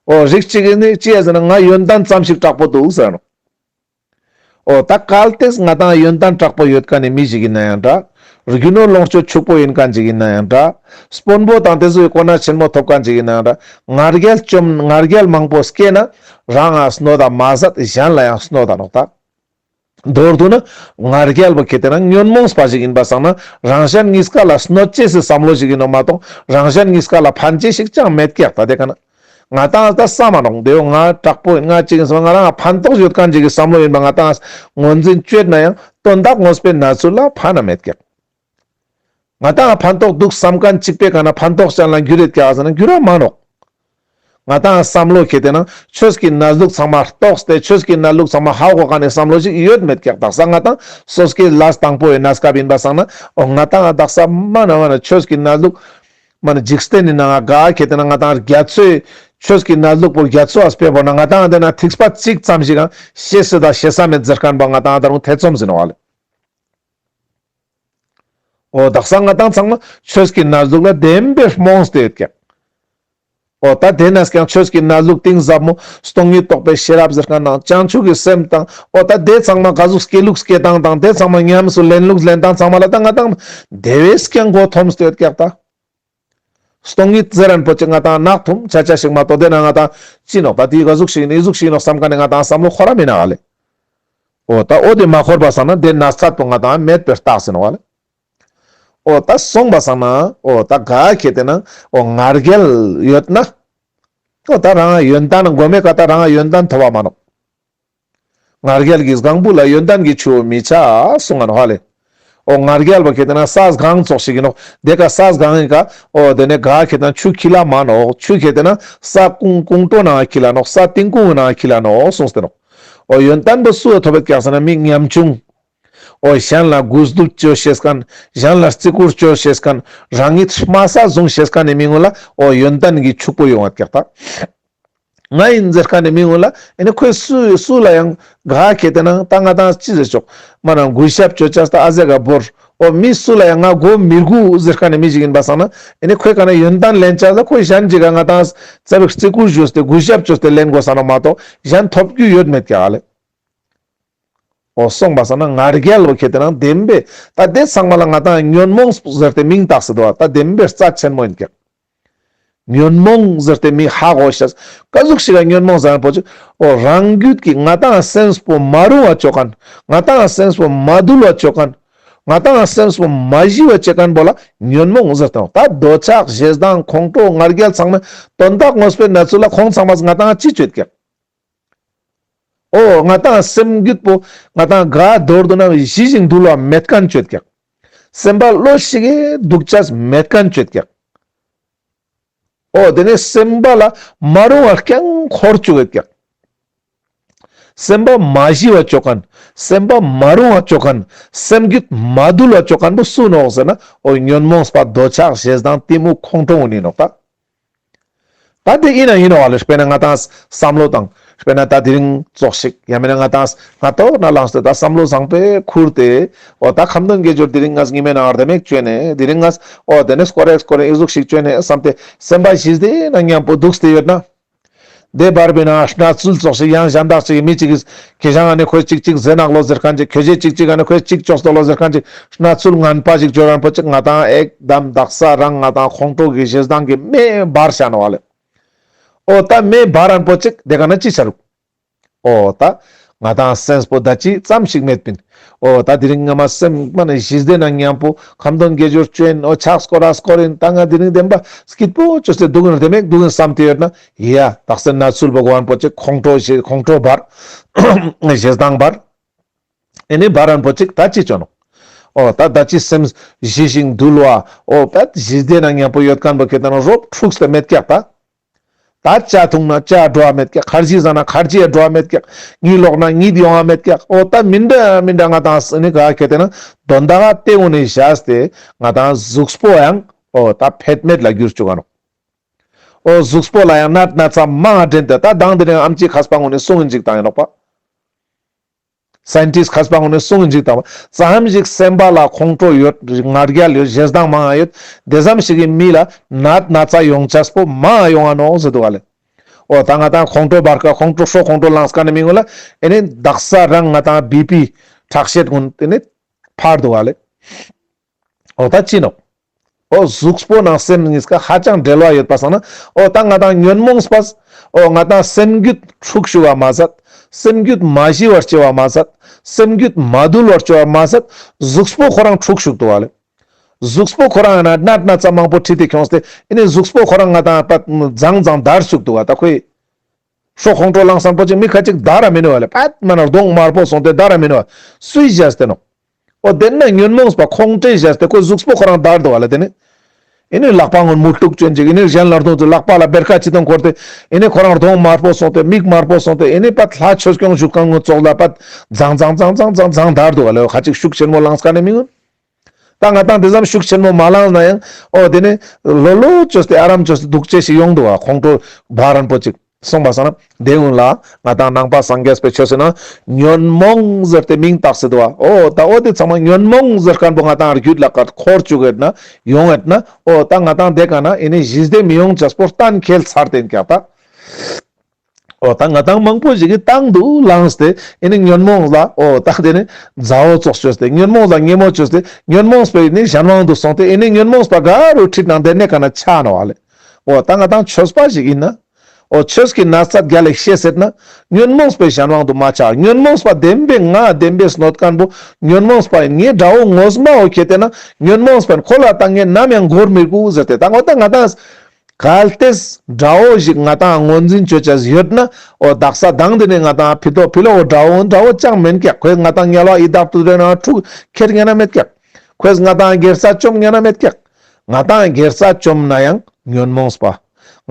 འོ་རིགས་གཅིག་གིས་ནི་ཅི་ཡ་ཟེར་ན་ང་ཡོན་ཏན་ཙམ་ཞིག་དྲག་པོ་འདུག་ཟེར་ནོག། འོ་ད་གལ་ཏེ་ང་ཏང་ཡོན་ཏན་དྲག་པོ་ཡོད་མཁན་ནི་མི་ཞིག་ཡིན་ན་ཡང་འདྲ། རྒྱུ་ནོར་ལོངས་སྤྱོད་ཕྱུག་པོ་ཡིན་མཁན་ཅིག་ཡིན་ན་ཡང་འདྲ། དཔོན་པོ་དང་དེ་ཚོའི་གོ་གནས་ཆེན་མོ་ཐོབ་མཁན་ཅིག་ཡིན་ན་ཡང་འདྲ། ང་རྒྱལ་བཅོམ་ང་རྒྱལ་མང་པོ་སྐྱེས་ན་རང་ང་གནོད་ད་མ་ཟད་གཞན་ལ་ཡང་གནོད་ད་ནོག་ད། མདོར་བསྡུ་ན་ང་རྒྱལ་པོ་ཁེ་ཏེ་ན་ཉོན་མོངས་པ་ཞིག་ཡིན་པ་སང་ན་རང་གཞན་གཉིས་ཀ་ལ་གནོད་ཅེས་སི་བསམ་བློ་ཞིག་ཡིན་ནོག་མ་གཏོགས་རང་གཞན་གཉིས་ཀ་ལ་ཕན་ཅེས་ཤིག་ཅང་མེད་ཀྱག་ད་དེ་ཀ་ན། ང་ཏང་ད་བསམ་མ་ནོག། དེའོ་ང་དྲག་པོ་ཡིན། ང་གཅིག་ཡིན་སོང་ང་རང་ཕན་ཐོགས་ཡོད་མཁན་ཅིག་གི་བསམ་བློ་ཡིན་པ་ང་ཏང་ངོས་འཛིན་བཅོས་ན་ཡང་དོན་དག་ངོས་པོའི་གནས་ཚུལ་ལ་ཕན་ན་མེད་ཀྱག། ང་ཏང་ཕན་ཐོགས་འདུག་བསམ་མཁན་གཅིག་པོའི་ཀ་ན་ཕན་ཐོགས་ཅན་ལ་འགྱུར་ཡོད་ཀྱག་ཟེར་ན་འགྱུར་ར་མ་ནོག། ང་ཏང་བསམ་བློ་ཁེ་ཏེ་ན་ཆོས་ཀྱི་གནས་ལུགས་ཚང་མ་རྟོགས་ཏེ་ཆོས་ཀྱི་གནས་ལུགས་ཚང་མ་ཧ་གོ་མཁན་ནི་བསམ་བློ་ཞིག་ཡོད་མེད་ཀྱག། དག་ས་ང་ཏང་སོ་སྐྱེ་ལས་དང་པོ་ཡི་གནས་སྐབས་ཡིན་པ་སང་ན་འོ་ང་ཏང་དག་ས་མ་ན་མ་ན་ཆོས་ཀྱི་གནས་ལུགས་མ་ན་འཇིག་རྟེན་ནི་ནང་ང་ག་ཁེ་ཏེ་ན་ང་ཏང་རྒྱ་མཚོའི་ཆོས་ཀྱི་གནས་ལུགས་པོ་རྒྱ་མཚོ་ཨ་སྤེ་བོ་ན་ང་ཏང་དེ་ན་ཐིགས་པ་གཅིག་ཙམ་ཞིག་གང་ཤེས་སི་ད་ཤེས་ས་མེད་ཟེར་མཁན་པ་ང་ཏང་ད་རུང་ཐེ་ཚོམ་ཟིན་བ་ལེ། འོ་དག་ས་ང་ཏང་ཚང་མ་ཆོས་ཀྱི་གནས་ལུགས་ལ་བདེན་པའི་རྨོངས་ཏེ་ཡོད་ཀྱག། འོ་ད་དེ་ནས་ཀྱང་ཆོས་ཀྱི་གནས་ལུགས་གཏིང་ཟབ་མོ་སྟོང་ཉིད་རྟོགས་པའི་ཤེས་རབ་ཟེར་མཁན་དང་བྱང་ཆུབ་ཀྱི་སེམས་དང་འོ་ད་དེ་ཚང་མ་ག་ཟུག་སྐྱེ་ལུགས་སྐྱེ་སྟངས་དང་དེ་ཚང་མ་ཉམས་སུ་ལེན་ལུགས་ལེན་སྟངས་ཚང་མ་ལ་ད་ང་དང་དེ་བས་ཀྱང་མགོ་འཐོམས་ཏེ་ཡོད་ཀྱག་ད། སྟོང་ཉིད་ཟེར་རན་པོ་ཅིག་ང་དང་ནག་ཐུམ་ཆ་ཆ་ཞིག་མ་གཏོགས་དེ་ན་ང་དང་ཅི་ནོག་ད་དེ་ག་ཟུག་ཞིག་ནི་ཟུག་ཞིག་ནོག་བསམ་མཁན་ནི་ང་དང་བསམ་བློ་འཁོར་ར་མི་ནོག་ལེ། འོ་ད་འོ་དེ་མ་འཁོར་བ་སང་ན་དེ་ན་ཚད་པོ་ང་དང་མེད་པའི་རྟགས་ཟེར་ནོག་ལེ། འོ་ད་སོང་བ་སང་ན་འོ་ད་ག་ཁེ་ཏེ་ན་འོ་ང་རྒྱལ་ཡོད་ན་འོ་ད་རང་ཡོན་ཏན་མགོ་མེད་ཀ་ད་རང་ཡོན་ཏན་ཐོབ་བ་མ་ནོག་ང་རྒྱལ་གྱི་སྒང་བུ་ལ་ཡོན་ཏན་གྱི་ཆུ་བོ་མི་ཆགས་གསུང་ང་ནོག་ཧ་ལེ། འོ་ང་རྒྱལ་བ་ཁེ་ཏེ་ན་ས་སྒང་ཙོགས་ཤིག་ཡིན་ནོག་དེ་ཀ་ས་སྒང་ཡིན་ཀ་འོ་དེ་ནས་ག་ཁེ་ཏེ་ན་ཆུ་ཁྱིལ་ལ་མ་ནོག་ཆུ་ཁེ་ཏེ་ན་ས་ཀུང་ཀུང་ཀྲོ་ནང་ཁྱིལ་ལ་ནོག་ས་ཏིང་ཀུང་ནང་ཁྱིལ་ལ་ནོག་གསུངས་ཏེ་ནོག་འོ་ཡོན་ཏན་པོ་སུ་ཐོབ་པའི་ཀྱག་ཟེར་ན་མི་ཉམ་ཆུང་། འོ་གཞན་ལ་གུས་འདུད་ཅོ་ཤེས་མཁན། གཞན་ལ་བརྩི་བཀུར་ཅོ་ཤེས་མཁན། རང་ཉིད་དམའ་ས་བཟུང་ཤེས་མཁན་ནི་མི་ངོ་ལ་འོ་ཡོན་ཏན་གྱི་ཕྱུག་པོ་ཡོང་བ་ཀྱག་ད། ང་ཡིན་ཟེར་མཁན་ནི་མི་ངོ་ལ་ཨེ་ནི་ཁོས་སུ་སུ་ལ་ཡང་ག་ཁེ་ཏེ་ན་ད་ང་དང་ཅི་ཟེར་ཆོག་མ་ན་གུས་ཞབས་ཅོ་ཅས་ད་ཨ་ཟེ་ག་བོར། འོ་མི་སུ་ལ་ཡང་ང་མགོ་མི་སྒུར་ཟེར་མཁན་ནི་མི་ཞིག་ཡིན་པ་སང་ན་ཨེ་ནི་ཁོས་ག་ན་ཡོན་ཏན་ལེན་ཅས་ད་ཁོས་གཞན་ཅིག་ག་ང་དང་རྩ་བའི་བརྩི་བཀུར་ཞུས་ཏེ་གུས་ཞབས་ཅོས་ཏེ་ལེན་དགོས་ས་ན་མ་གཏོགས་གཞན་ཐོབ་རྒྱུ་ཡོད་མེད་ཀྱག་ལེ། འོ་སོང་བ་སང་ན་ང་རྒྱལ་བོ་ཁེ་ཏེ་ན་བདེན་པའི་ད་དེ་ཚང་མ་ལ་ང་དང་ཉོན་མོངས་ཟེར་ཏེ་མིང་བཏགས་སེ་འདུག་བ། ད་བདེན་པའི་རྩ་ཆེན་མོ་ཡིན་ཀྱག་ཉོན་མོངས་ཟེར་ཏེ་མིང་ཧ་གོ་ཤེས། ག་ཟུག་ཞིག་ག་ཉོན་མོངས་ཟེར་ན་པོ་ཅིག་འོ་རང་རྒྱུད་ཀྱི་ང་དང་སེམས་པོ་མ་རུང་བ་ཅོ་མཁན། ང་དང་སེམས་པོ་མ་དུལ་བ་ཅོ་མཁན། ང་དང་སེམས་པོ་མ་ཞི་བ་ཅོ་མཁན་པོ་ལ་ཉོན་མོངས་ཟེར་ཏེ་ནོག་ད་འདོད་ཆགས་ཞེ་སྡང་ཁོང་ཁྲོ་ང་རྒྱལ་ཚང་མ་དོན་དག་དངོས་པོའི་གནས་ཚུལ་ལ་ཁོང་ཚང་མ་ང་དང་ཅི་ཅོ་ཡོད་ཀྱག་འོ་ང་དང་སེམས་རྒྱུད་པོ་ང་དང་ག་མདོར་བསྡུ་ན་ཞི་ཞིང་དུལ་བ་མེད་མཁན་ཅོ་ཡོད་ཀྱག་སེམས་པ་ལྷོད་ཞིག་གི་འདུག་ཅས་མེད་མཁན་ཅོ་ཡོད་ཀྱག་འོ་དེ་ནས་སེམས་པ་ལ་མ་རུང་བ་རྐྱང་འཁོར་བཅུག་ཡོད་ཀྱག་སེམས་པ་མ་ཞི་བ་ཅོ་མཁན། སེམས་པ་མ་རུང་བ་ཅོ་མཁན། སེམས་རྒྱུད་མ་དུལ་བ་ཅོ་མཁན་པོ་སུ་ནོག་ཟེར་ན་འོ་ཉོན་མོངས་པ་འདོད་ཆགས་ཞེ་སྡང་གཏི་མུག་ཁོང་ཁྲོ་འོ་ནི་ནོག་ད། ད་དེ་ཡིན་ན་ཡིན་ནོག་ལེ། དཔེར་ན་ང་དང་བསམ་བློ་དང་དཔེར་ན་ད་དེ་རིང་ཙོགས་ཤིག་ཡང་མིན་ན་ང་དང་ང་ཏོག་ན་ལངས་ཏེ་ད་བསམ་བློ་བཟང་པོའི་ཁུར་ཏེ་འོ་ད་ཁ་འདོན་དགེ་སྦྱོར་དེ་རིང་ངས་ཉི་མའི་ནང་ཨར་དེ་མེག་བཅོས་ནས་དེ་རིང་ངས་འོ་དེ་ནས་སྐོར་རེ་སྐོར་རེ་ཨི་ཟུག་ཞིག་བཅོས་ནས་བསམ་སྟེ་སེམས་པ་ཞི་བདེ་ན་མཉམ་པོ་འདུག་སྟེ་ཡོད་ན། དེ་བར་པའི་ནང་གནས་ཚུལ་ཙོགས་ཤིག་ཡང་གཞན་དག་ཅིག་མི་ཅིག་གིས་ཁྱེད་ཅག་ཨ་ནི་ཁོས་ཅིག་ཅིག་ཟེར་ནག་ལོ་ཟེར་མཁན་ཅིག་ཁྱོད་ཅིག་ཅིག་ཨ་ནི་ཁོས་ཅིག་ཅོག་སྟོ་ལོ་ཟེར་མཁན་ཅིག་གནས་ཚུལ་ངན་པ་ཞིག་བཅོ་རན་པོ་ཅིག་ང་དང་ཨེག་དམ་དག་ས་རང་ང་དང་ཁོང་ཁྲོ་གི་ཞེ་སྡང་གི་མེ་འབར་ཤ་ནོག་ལེ། འོ་ད་མེ་འབར་རན་པོ་ཅིག་དེ་ག་ན་ཅི་ཆ་རུག་འོ་ད་ང་དང་སེམས་པོ་ད་ཅི་ཙམ་ཞིག་མེད་པིན། འོ་ད་དེ་རིང་ང་མ་སེམས་མ་ནས་ཞི་བདེ་ན་མཉམ་པོ་ཁ་འདོན་དགེ་སྦྱོར་བཅོ་ཡིན། འོ་ཕྱག་སྐོར་ར་སྐོར་ཡིན། ད་ང་དེ་རིང་བདེན་པ་སྐྱིད་པོ་བཅོས་ཏེ་འདུག་ཡིན་དེ་མེག་འདུག་ཡིན་བསམ་སྟེ་ཡོད་ན་ཡ་དག་ས་གནས་ཚུལ་བོ་གོ་རན་པོ་ཅིག་ཁོང་ཁྲོ་ཞེ་ཁོང་ཁྲོ་འབར་ཞེ་སྡང་འབར། ཨེ་ནི་འབར་རན་པོ་ཅིག་ད་ཅི་བཅོ་ནོག་འོ་ད་ད་ཅི་སེམས་ཞི་ཞིང་དུལ་བ་འོ་ད་ཞི་བདེ་ན་མཉམ་པོ་ཡོད་མཁན་པོ་ཁེ་ཏེ་ན་རོབ་འཁྲུགས་ཏེ་མེད་ཀྱག་ད། ད་ཇ་འཐུང་ན་ཇ་འགྲོ་བ་མེད་ཀྱག་ཁར་ཇི་ཟ་ན་ཁར་ཇི་ཡ་འགྲོ་བ་མེད་ཀྱག་གཉིད་ལོག་ན་གཉིད་ཡོང་བ་མེད་ཀྱག་འོ་ད་མི་འདྲ་མི་འདྲ་ང་དང་ཨེ་ནི་ག་ཁེ་ཏེ་ན་དོན་དག་ག་ཏེ་འོ་ནི་བཞག་སྟེ་ང་དང་གཟུགས་པོ་ཡང་འོ་ད་ཕེད་མེད་ལ་འགྱུར་བཅུག་ག་ནོག་འོ་གཟུགས་པོ་ལ་ཡང་ནད་ན་ཚ་མང་ང་འདྲེན་ཏེ་ད་དང་དེ་རིང་ཨམ་ཆི་མཁས་པ་ངོ་ནས་གསུང་ཡིན་ཅིག་དང་ཡིན་ནོག་པ། སའིན་ཊིསཊ་མཁས་པ་ངོ་ནས་གསུང་ཡིན་ཅིག་དང་པ། ཙམ་ཞིག་སེམས་པ་ལ་ཁོང་ཁྲོ་ཡོད་ང་རྒྱལ་ཡོད་ཞེ་སྡང་མང་ང་ཡོད་དེ་ཙམ་ཞིག་གི་མི་ལ་ནད་ན་ཚ་ཡོང་ཅས་པོ་མང་ང་ཡོང་ང་ནོག་ཟེར་འདུག་ག་ལེ། འོ་ད་ང་དང་ཁོང་ཁྲོ་འབར་ཀ་ཁོང་ཁྲོ་ཧྲོ་ཁོང་ཁྲོ་ལངས་མཁན་ནི་མི་ངོ་ལ་ཨེ་ནི་དག་ས་རང་ང་དང་བི་པི་ཁྲག་ཤེད་ཀུན་ཨེ་ནི་འཕར་འདུག་ག་ལེ། འོ་ད་ཅི་ནོག་འོ་གཟུགས་པོ་ནང་སེམས་གཉིས་ཀ་ཧ་ཅང་འབྲེལ་བ་ཡོད་པ་སང་ན་འོ་ད་ང་དང་ཉོན་མོངས་པ་འོ་ང་དང་སེམས་རྒྱུད་འཁྲུགས་ཞུགས་པ་མ་ཟད། སེམས་རྒྱུད་མ་ཞི་བར་བྱེད་པ་མ་ཟད། སེམས་རྒྱུད་མ་དུལ་བར་བྱེད་པ་མ་ཟད། གཟུགས་པོ་ཁོ་རང་འཁྲུགས་ཞུགས་འདུག་ག་ལེ། གཟུགས་པོ་ཁོ་རང་ཡང་ན་ནད་ན་ཚ་མང་པོ་ཁྲིད་དེ་ཁྱོངས་ཏེ་ཨེ་ནི་གཟུགས་པོ་ཁོ་རང་ང་དང་པད་ཛང་ཛང་འདར་ཞུགས་འདུག་ག་ད་ཁོའི། ཧྲོ་ཁོང་ཁྲོ་ལངས་སམ་པོ་ཅིག་མི་ཁ་ཅིག་འདར་ར་མི་ནུས་པ་ལེ། པད་མ་ན་གདོང་དམར་པོ་སོང་སྟེ་འདར་ར་མི་ནུས་པ་སུས་བཞག་སྟེ་ནོག་འོ་དེ་ན་ཉོན་མོངས་པ་ཁོང་ཁྲོས་བཞག་སྟེ་ཁོའི་གཟུགས་པོ་ཁོ་རང་འདར་འདུག་ག་ལེ། དེ་ནི་ཨེ་ནི་ལག་པ་ངོ་མུ་ཏུག་ཅོན་ཅིག་ཨེ་ནི་གཞན་ལ་རྡུང་ཅིག་ལག་པ་ལ་བེར་ཀ་ཅི་དང་བསྐོར་ཏེ་ཨེ་ནི་ཁོ་རང་གདོང་དམར་པོ་སོང་སྟེ་མིག་དམར་པོ་སོང་སྟེ་ཨེ་ནི་པད་ལྷ་ཆོས་སྐྱོང་བཞུགས་ཁང་ངོ་ཙོགས་ལ་པད་ཛང་ཛང་འདར་འདུག་ག་ལེ། ཁ་ཅིག་ཤུགས་ཆེན་མོ་ལངས་ཀ་ནི་མི་ངོ་། ད་ང་དང་དེ་ཙམ་ཤུགས་ཆེན་མོ་མ་ལངས་ན་ཡང་འོ་དེ་ནི་ལོ་ལོ་ཅོས་ཏེ་ཨ་རམ་ཅོས་ཏེ་འདུག་ཅེས་ཤིག་ཡོང་འདུག་ག་ཁོང་ཁྲོ་འབར་རན་པོ་ཅིག་གསུངས་པ་སང་ན་དེ་གུན་ལ་ང་ཏང་ནང་པ་སངས་རྒྱས་པའི་ཆོས་ཟེར་ན་ཉོན་མོངས་ཟེར་ཏེ་མིང་བཏགས་སེ་འདུག་པ། འོ་ད་འོ་དེ་ཚང་མ་ཉོན་མོངས་ཟེར་མཁན་པོ་ང་ཏང་རྒྱུད་ལ་ཀ་འཁོར་བཅུག་ཡོད་ན་ཡོང་ཡོད་ན། འོ་ད་ང་ཏང་དེ་ཀ་ན་ཨེ་ནི་ཞི་བདེ་མི་ཡོང་ཅེས་པོ་གཏན་འཁེལ་ཚར་ཏེ་ཡིན་ཀྱག་ད། འོ་ད་ང་ཏང་མང་པོ་ཞིག་གི་དང་དུ་ལངས་ཏེ་ཨེ་ནི་ཉོན་མོངས་ལ་འོ་ད་དེ་ནི་མཛའ་བོ་ཙོགས་བཅོས་ཏེ་ཉོན་མོངས་ལ་ཉེ་མོ་བཅོས་ཏེ་ཉོན་མོངས་པའི་ནི་གཞན་དབང་དུ་སོང་སྟེ་ཨེ་ནི་ཉོན་མོངས་པ་དགའ་རུ་ཁྲིད་ནང་དེ་ནས་ཀ་ན་ཆ་ནོག་ཨ་ལེ། འོ་ད་ང་ཏང་ཆོས་པ་ཞིག་ཡིན་ན། འོ་ཆོས་ཀྱི་ན་ཚ་རྒྱལ་ལ་ཤེས་ཟེར་ན། ཉོན་མོངས་པའི་གཞན་དབང་དུ་མ་ཆ། ཉོན་མོངས་པ་བདེན་པའི་ང་བདེན་པའི་གནོད་མཁན་པོ། ཉོན་མོངས་པ་ངའི་དགྲ་བོ་ངོ་མ་འོ་ཁྱེད་དེ་ན། ཉོན་མོངས་པ་ཁོ་ལ་ད་ངས་ནམ་ཡང་འགོར་མི་དགོས་ཟེར་ཏེ་ད་འོ་ད་ང་ཏང་གལ་ཏེ་དགྲ་བོ་ཞིག་ང་ཏང་ངོས་འཛིན་བཅོ་ཅེས་ཡོད་ན། འོ་དག་ས་དང་དེ་ནས་ང་ཏང་ཕི་ཏོ་ཕི་ལོ་འོ་དགྲ་བོ་དགྲ་བོ་ཅང་མེན་ཀྱག། ཁོས་ང་ཏང་དམྱལ་བ་ཡི་དྭགས་དུད་འགྲོའི་ནང་འཁྲུག་ཁྱེར་ཉན་ན་མེད་ཀྱག། ཁོས་ང་ཏང་དགེ་རྩ་བཅོམ་ཉན་ན་མེད་ཀྱག། ང་ཏང་དགེ་རྩ་བཅོམ་ན་ཡང་ཉོན་མོངས་པ།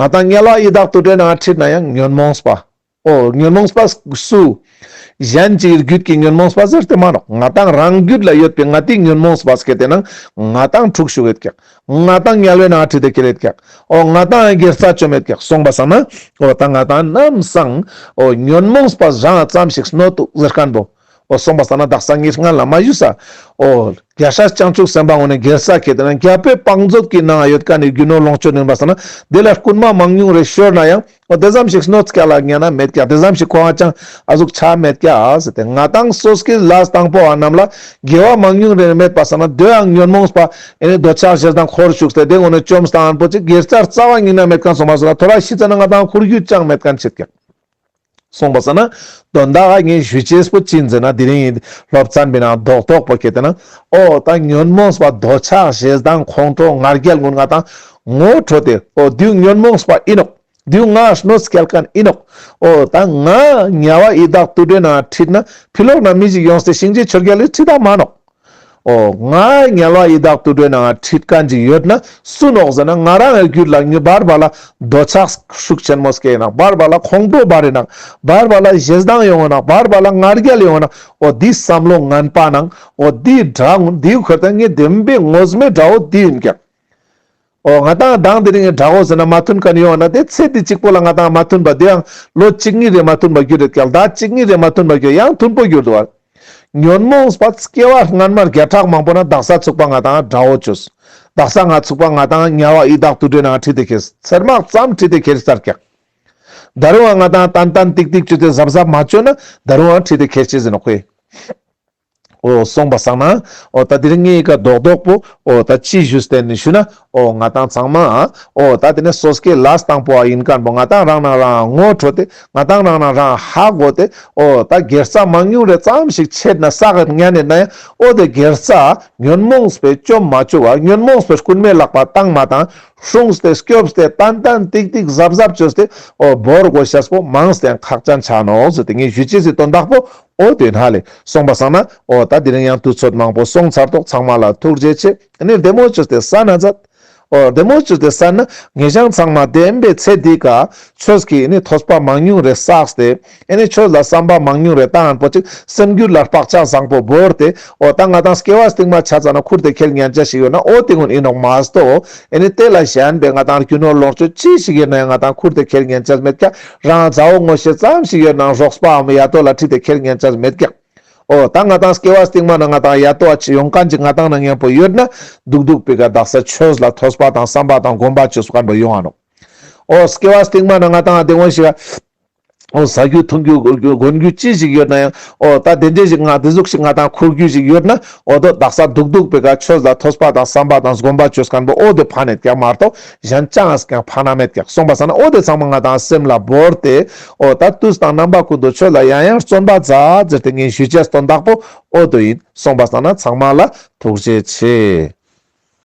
ང་ཏང་དམྱལ་བ་ཡི་དྭགས་དུད་འགྲོའི་ནང་ཁྲིད་ན་ཡང་ཉོན་མོངས་པ། འོ་ཉོན་མོངས་པ་སུ། གཞན་གྱི་རྒྱུད་ཀྱི་ཉོན་མོངས་པ་ཟེར་ཏེ་མ་ནོག། ང་ཏང་རང་རྒྱུད་ལ་ཡོད་པའི་ང་ཏིའི་ཉོན་མོངས་པ་སྐད་དེ་ནང་ང་ཏང་འཁྲུག་ཤུགས་ཡོད་ཀྱག། ང་ཏང་དམྱལ་བའི་ནང་ཁྲིད་དེ་ཁྱེར་ཡོད་ཀྱག། འོ་ང་ཏང་དགེ་རྩ་བཅོམ་ཡོད་ཀྱག། གསུངས་པ་སང་ན་འོ་ད་ང་ཏང་ནམ་སང་འོ་ཉོན་མོངས་པ་རང་ཙམ་ཞིག་གནོད་དུག་ཟེར་མཁན་པོ། འོ་གསུངས་པ་སང་ན་དག་ས་ངའི་སྔན་ལ་མ་ཞུས་ས། འོ་རྒྱལ་སྲས་བྱང་ཆུབ་སེམས་དཔའ་ངོ་ནས་དགེ་རྩ་ཁྱེད་དེ་ན་རྒྱལ་པོའི་བང་མཛོད་ཀྱི་ནང་ཡོད་མཁན་ནི་རྒྱུ་ནོར་ལོངས་སྤྱོད་ཡིན་པ་སང་ན་དེ་ལ་རྐུན་མ་མང་ཉུང་རེ་ཤོར་ན་ཡང་འོ་དེ་ཙམ་ཞིག་གནོད་སྐྱེལ་ལ་ཉན་ན་མེད་ཀྱག། དེ་ཙམ་ཞིག་ཁོ་ང་ཅང་ཨ་ཟུག་ཆ་མེད་ཀྱག་ཟེར་ཏེ་ང་ཏང་སོ་སྐྱེ་ལས་དང་པོ་བ་རྣམས་ལ་དགེ་བ་མང་ཉུང་རེ་མེད་པ་སང་ན་དོ་ཡང་ཉོན་མོངས་པ་ཨེ་ནི་འདོད་ཆགས་ཞེ་སྡང་འཁོར་ཞུགས་ཏེ་དེ་ངོ་ནས་བཅོམ་སྟངས་པོ་ཅིག་དགེ་རྩ་རྩ་བ་ཉིད་ནས་མེད་མཁན་སོང་པ་སང་ན་ཐོ་ར་ཤི་ཙ་ན་ང་ཏང་ཁུར་རྒྱུ་ཅང་མེད་མཁན་ཆེད་ཀྱག། གསུངས་པ་སང་ན་དོན་དག་ངས་ཞུ་ཅེས་པོ་ཅི་ཡིན་ཟེར་ན་དེ་རིང་ཡིན་སློབ་ཚན་པའི་ནང་རྡོག་རྡོག་པོ་ཁྱེད་དེ་ན་འོ་ད་ཉོན་མོངས་པ་འདོད་ཆགས་ཞེ་སྡང་ཁོང་ཁྲོ་ང་རྒྱལ་ཀུན་ང་ཏང་ངོ་འཕྲོད་དེ་འོ་དེའུ་ཉོན་མོངས་པ་ཡིན་ནོག། དེའུ་ང་གནོད་སྐྱེལ་མཁན་ཡིན་ནོག། འོ་ད་ང་དམྱལ་བ་ཡི་དྭགས་དུད་འགྲོའི་ནང་ཁྲིད་ན་ཕི་ལོག་ན་མི་ཞིག་ཡོངས་ཏེ་ཤིང་རྗེ་ཆོས་རྒྱལ་ལ་ཁྲིད་ད་མ་ནོག། འོ་ང་དམྱལ་བ་ཡི་དྭགས་དུད་འགྲོའི་ནང་ཁྲིད་མཁན་ཅིག་ཡོད་ན་སུ་ནོག་ཟེར་ན་ང་རང་རྒྱུད་ལ་ཉུ་བར་བ་ལ་འདོད་ཆགས་ཤུགས་ཆེན་མོ་སྐྱེ་ཡིན་ན་བར་བ་ལ་ཁོང་ཁྲོ་འབར་ཡིན་ན་བར་བ་ལ་ཞེ་སྡང་ཡོང་ཡིན་ན་བར་བ་ལ་ང་རྒྱལ་ཡོང་ཡིན་ན་འོ་དེའི་བསམ་བློ་ངན་པ་ནང་འོ་དེའི་དགྲ་ངོ་དེའི་ཁར་ད་ངའི་བདེན་པའི་ངོ་མའི་དགྲ་བོ་དེ་ཡིན་ཀྱག། འོ་ང་ཏང་དང་དེ་རིང་དགྲ་བོ་ཟེར་ན་མ་མཐུན་མཁན་ཡོང་ན་དེ་ཚེ་འདི་གཅིག་པོ་ལ་ང་ཏང་མ་མཐུན་པ་དེ་ཡང་ལོ་གཅིག་གཉིས་རེ་མ་མཐུན་པ་གྱུར་རེད་ཀྱག། ཟླ་གཅིག་གཉིས་རེ་མ་མཐུན་པ་གྱུར་ཡང་མཐུན་པོ་གྱུར་འདུག་བ། ཉོན་མོངས་པ་སྐྱེ་བ་སྔན་མ་བརྒྱ་ཕྲག་མང་པོ་ན་དག་ས་ཚུགས་པ་ང་ཏང་དགྲ་བོ་བཅོས། དག་ས་ང་ཚུགས་པ་ང་ཏང་དམྱལ་བ་ཡི་དྭགས་དུད་འགྲོའི་ནང་ཁྲིད་དེ་ཁྱེར། ཚེར་མ་ཙམ་ཁྲིད་དེ་ཁྱེར་ཚར་ཀྱག། ད་རུང་ང་ཏང་ཏན་ཏན་ཏིག་ཏིག་བཅོས་ཏེ་གཟབ་གཟབ་མ་བཅོས་ན་ད་རུང་ཁྲིད་དེ་ཁྱེར་ཅེས་ཡིན་ནོག་ཁོས། འོ་གསུངས་པ་སང་ན་འོ་ད་དེ་རིང་ངའི་ཀ་རྡོག་རྡོག་པོ་འོ་ད་ཅི་ཞུས་ཏེ་ནི་ཞུ་ན་འོ་ང་ཏང་ཚང་མ་འོ་ད་དེ་ནས་སོ་སྐྱེ་ལས་དང་པོ་བ་ཡིན་མཁན་པོ་ང་ཏང་རང་ནང་རང་ངོ་འཕྲོད་དེ་ང་ཏང་རང་ནང་རང་ཧ་གོ་སྟེ་འོ་ད་དགེ་རྩ་མང་ཉུང་རེ་ཙམ་ཞིག་ཆད་ན་བསགས་ཉན་ནས་ན་ཡང་འོ་དེ་དགེ་རྩ་ཉོན་མོངས་པའི་བཅོམ་མ་བཅུག་པ་ཉོན་མོངས་པའི་རྐུན་མའི་ལག་པ་བཏང་མ་བཏང་སྲུངས་ཏེ་སྐྱོབས་ཏེ་ཏན་ཏན་ཏིག་ཏིག་གཟབ་གཟབ་བཅོས་ཏེ་འོ་བོར་དགོས་ཤེས་པོ་མང་སྟེ་ཁག་ཅན་ཆ་ནོག་ཟེར་ཏེ་ངས་ཞུ་ཅེས་སི་དོན་དག་པོ། འོ་དེ་ན་ལེ་གསུངས་པ་སང་ན་འོ་ད་དེ་རིང་ཡང་དུས་ཚོད་མང་པོ་སོང་ཚར་ཏོག། ཚང་མ་ལ་ཐུགས་རྗེ་ཆེ། ཨ་ནི་བདེ་མོ་བཅོས་ཏེ་གསན་ན་མཛད། འོ་བདེ་མོ་བཅོས་ཏེ་གསན་ན་ངེད་ཅག་ཚང་མ་བདེན་པའི་ཚེ་འདི་ཀ་ཆོས་ཀྱི་ཨ་ནི་ཐོས་པ་མང་ཉུང་རེ་བསགས་ཏེ་ཨ་ནི་ཆོས་ལ་བསམ་པ་མང་ཉུང་རེ་བཏང་ཨན་པོ་ཅིག་སེམས་རྒྱུད་ལ་བག་ཆགས་བཟང་པོ་བོར་ཏེ་འོ་ད་ང་ཏང་སྐྱེ་བ་སྟིང་མ་ཆ་ཙ་ན་ཁུར་ཏེ་ཁྱེར་ཉན་ཆ་ཞིག་ཡོད་ན་འོ་དེ་ཀུན་ཨིན་ནོག་མ་གཏོགས། ཨ་ནི་དེ་ལ་གཞན་པའི་ང་ཏང་རྒྱུ་ནོར་ལོངས་སྤྱོད་ཅི་ཞིག་ཡོད་ན་ཡང་ང་ཏང་ཁུར་ཏེ་ཁྱེར་ཉན་ཆ་མེད་ཀྱག། རང་མཛའ་བོ་ངོ་ཤེས་ཙམ་ཞིག་ཡོད་ན་རོགས་པའམ་ཡ་དོ་ལ་ཁྲིད་དེ་ཁྱེར་ཉན་ཆ་མེད་ཀྱག། འོ་ད་ང་ཏང་སྐྱེ་བ་སྟིང་མ་ན་ང་ཏང་ཡ་དོ་ཨ་ཅི་ཡོང་མཁན་ཅིག་ང་ཏང་ན་མཉམ་པོ་ཡོད་ན་སྡུག་སྡུག་པའི་ཀ་དག་ས་ཆོས་ལ་ཐོས་པ་དང་བསམ་པ་དང་སྒོམ་པ་བཅོས་མཁན་པོ་ཡོང་ང་ནོག། འོ་སྐྱེ་བ་སྟིང་མ་ན་ང་ཏང་དེ་འོ་ཞིག་འོ་ཟ་རྒྱུ་འཐུང་རྒྱུ་གོན་རྒྱུ་ཅི་ཞིག་ཡོད་ན་ཡང་འོ་ད་དེ་འདྲ་ཞིག་ང་དེ་ཟུག་ཞིག་ང་ཏང་ཁུར་རྒྱུ་ཞིག་ཡོད་ན་འོ་དོ་དག་ས་སྡུག་སྡུག་པའི་ཀ་ཆོས་ལ་ཐོས་པ་དང་བསམ་པ་དང་སྒོམ་པ་བཅོས་མཁན་པོ་འོ་དེ་ཕན་ནེད་ཀྱག་མ་གཏོགས་གཞན་ཅང་ཀྱང་ཕན་ན་མེད་ཀྱག། གསུངས་པ་སང་ན་འོ་དེ་ཚང་མ་ང་ཏང་སེམས་ལ་བོར་ཏེ་འོ་ད་དུས་དང་རྣམ་པ་ཀུན་ཏུ་ཆོས་ལ་ཡང་ཡང་བརྩོན་པ་མཛད་ཟེར་ཏེ་ངས་ཞུ་ཅེས་དོན་དག་པོ་འོ་དོ་ཡིན། གསུངས་པ་སང་ན་ཚང་མ་ལ་ཐུགས་རྗེ་ཆེ།